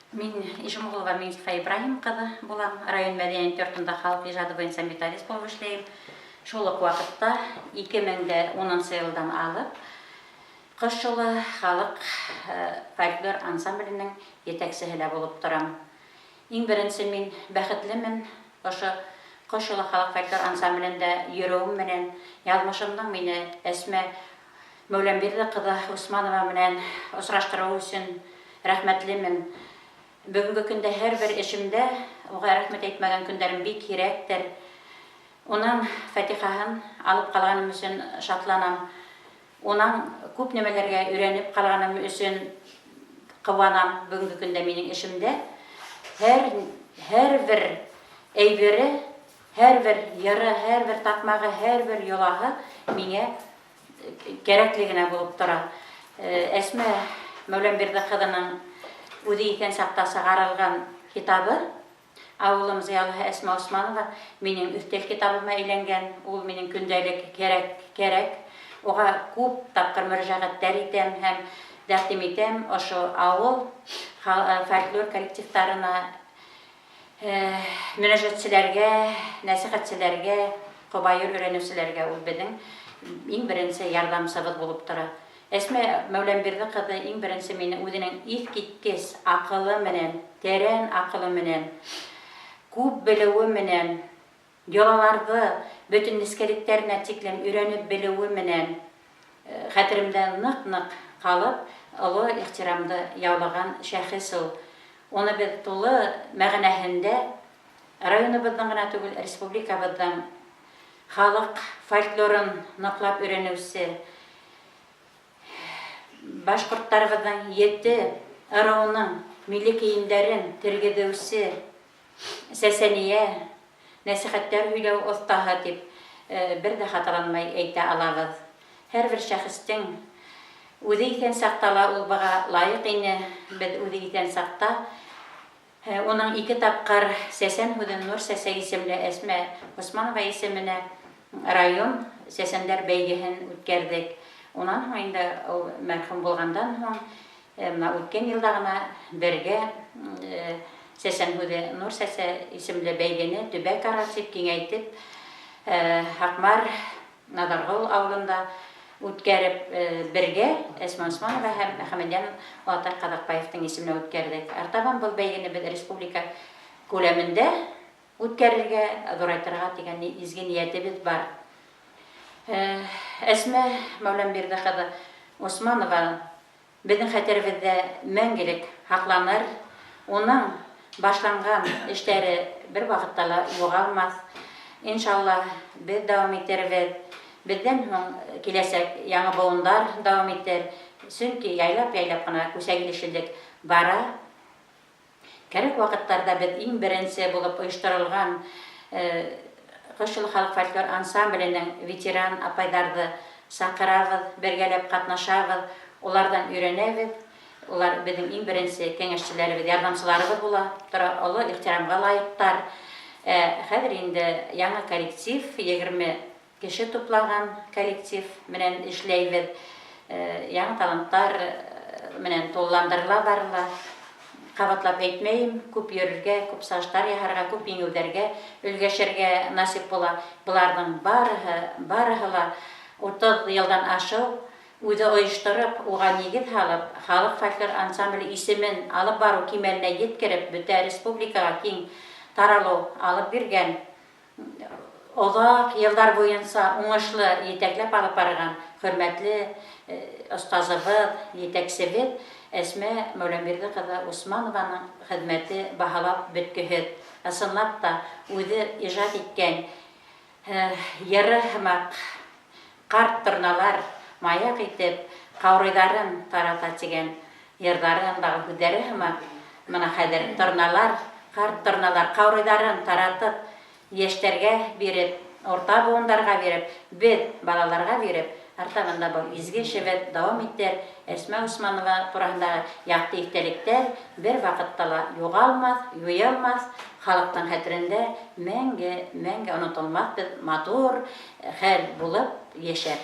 Мин Ижемғолова Миңзифа Ибраһим ҡыҙы булам. Район мәҙәниәт йортонда халыҡ ижады буйынса методист булып эшләйем. Шул уҡ ваҡытта 2010 йылдан алып Ҡош юлы халыҡ фольклор ансамбленең етәксеһе лә булып торам. Иң беренсе мин бәхетлемен ошо Ҡош юлы халыҡ фольклор ансамблендә йөрөүем менән, яҙмышымдың мине Әсмә Мәүләмбирҙе ҡыҙы Усманова менән осраштырыуы өсөн рәхмәтлемен. Бөгөнгө көндә һәрбер эшемдә уға рәхмәт әйтмәгән көндәрем бик һирәктер. Уның фатихаһын алып ҡалғаным өсөн шатланам. Унан күп нәмәләргә өйрәнеп ҡалғаным өсөн ҡыуанам. Бөгөнгө көндә минең эшемдә һәр һәрбер әйбере, һәрбер йыры, һәрбер таҡмағы, һәрбер йолаһы миңә кәрәкле генә булып тора. Әсмә Мәүләмбирҙе ҡыҙының үҙе иҫән саҡта сығарылған китабы Ауылым зыялыһы Әсмә Усманова минең өҫтәл китабыма әйләнгән. Ул минең көндәлек кәрәк, кәрәк. Уға күп тапҡыр мөрәжәғәттәр итәм һәм тәҡдим итәм ошо ауыл фольклор коллективтарына, мөнәжәтселәргә, нәсихәтселәргә, ҡобайыр өйрәнеүселәргә ул беҙҙең иң беренсе ярҙамсыбыҙ булып тора. Әсмә Мәүләмбирҙе ҡыҙы иң беренсе мине үҙенең иҫ киткес аҡылы менән, тәрән аҡылы менән, күп белеүе менән, йолаларҙы бөтөн нескәлектәренә тиклем өйрәнеп белеүе менән хәтеремдә ныҡ-ныҡ ҡалып, оло ихтирамды яулаған шәхес ул. Уны беҙ тулы мәғәнәһендә районыбыҙҙың ғына түгел, республикабыҙҙың халыҡ фольклорын ныҡлап өйрәнеүсе, башҡорттарыбыҙҙың ете ырыуының милли кейемдәрен тергеҙеүсе, сәсәниә, нәсихәттәр һөйләү оҫтаһы тип бер ҙә хаталанмай әйтә алабыҙ. Һәр бер шәхестең үҙе иҫән саҡта ла ул быға лайыҡ ине. Беҙ үҙе иҫән саҡта уның ике тапҡыр Сәсән һүҙен Нур Сәсә исемле Әсмә Усманова исеменә район сәсәндәр бәйгеһен үткәрҙек. Унан һуң инде ул мәрхүм булғандан һуң бына үткән йылда ғына бергә Сәсән һүҙе Нур Сәсә исемле бәйгене төбәк ара тип киңәйтеп Һаҡмар Наҙарғол ауылында үткәреп бергә Әсмә Усманова һәм Әхмәтйән олатай Ҡаҙаҡбаевтың исеменә үткәрҙек. Артабан был бәйгене беҙ республика күләмендә үткәрергә, ҙурайтырға тигән изге ниәтебеҙ бар. Әсмә Мәүләмбирҙе ҡыҙы Усманова беҙҙең хәтеребеҙҙә мәңгелек һаҡланыр. Уның башланған эштәре бер ваҡытта ла юғалмаҫ. Иншалла, беҙ дауам итербеҙ. Беҙҙән һуң киләсәк яңы быуындар дауам итер. Сөнки яйлап-яйлап ҡына күсә килешелдек бара. Кәрәк ваҡыттарҙа беҙ иң беренсе булып ойошторолған Ҡош юлы халыҡ фольклор ансамбленең ветеран апайҙарҙы саҡырабыҙ, бергәләп ҡатнашабыҙ, уларҙан өйрәнәбеҙ. Улар беҙҙең иң беренсе кәңәшселәребеҙ, ярҙамсыларыбыҙ була тора, оло ихтирамға лайыҡтар. Хәҙер инде яңы коллектив, 20 кеше туплаған коллектив менән эшләйбеҙ. Яңы таланттар менән тулыландырыла барыла. Ҡабатлап әйтмәйем, күп йөрөргә, күп сығыштар яһарға, күп еңеүҙәргә өлгәшергә насип була. Быларҙың барыһы, барыһы ла 30 йылдан ашыу үҙе ойоштороп, уға нигеҙ һалып, халыҡ фольклор ансамбле исемен алып барыу кимәленә еткереп, бөтә республикаға киң таралыу алып биргән, оҙаҡ йылдар буйынса уңышлы етәкләп алып барған хөрмәтле остазыбыҙ, етәксебеҙ Әсмә Мәүләмбирҙе ҡыҙы Усманованың хеҙмәте баһалап бөткөһөҙ. Ысынлап та үҙе ижад иткән йыры һымаҡ ҡарт торналар маяҡ итеп ҡаурыйҙарын тарата тигән йырҙарындағы һүҙҙәре һымаҡ бына хәҙер торналар, ҡарт торналар ҡаурыйҙарын таратып йәштәргә биреп, урта быуындарға биреп, беҙ балаларға биреп, артабан да был изге эшебеҙ дауам итер. Әсмә Усманова тураһындағы яҡты иҫтәлектәр бер ваҡытта ла юғалмаҫ, юйылмаҫ, халыҡтың хәтерендә мәңге, мәңге онотолмаҫ беҙ матур хәл булып йәшәр.